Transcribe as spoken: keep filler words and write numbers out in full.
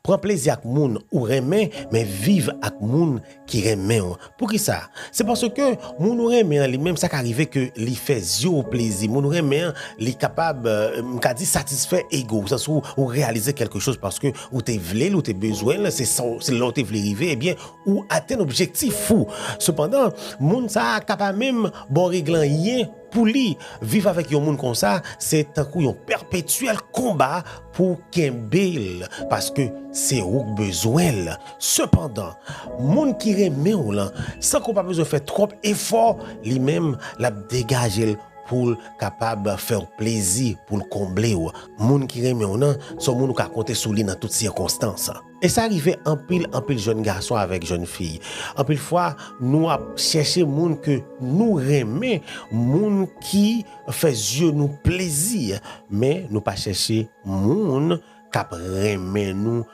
Pran plezi ak moun ou renmen, men viv ak moun ki renmen w. Poukisa? Se paske moun ou renmen an li menm, sa ka rive ke li fè zye w plezi. Moun ou renmen an, li kapab, euh, m ka di, satisfè ego w, sans ou, ou reyalize kèlke choz paske ou te vle l, ou te bezwen l, se sa w- se la w te vle rive, ebyen, ou atenn objektif ou. Sepandan, moun sa a ka pa menm ba w regle anyen pou li. Viv avèk yon moun konsa, se tankou yon pèpetyèl konba pou w kenbe l, paske se ou k bezwen l. Sepandan, moun ki renmen w lan, san ke w pa bezwen fè twòp efò, li menm, l ap degaje l pou l kapab fè w plezi, pou l konble w. Moun ki renmen w nan, se yon moun ou ka konte sou li nan tout sikonstans. E sa rive anpil, anpil jèn gason avèk jèn fi. Anpil fwa, nou ap chèche moun ke nou renmen, moun ki fè zye nou plezi, men nou pa chèche moun k ap renmen nou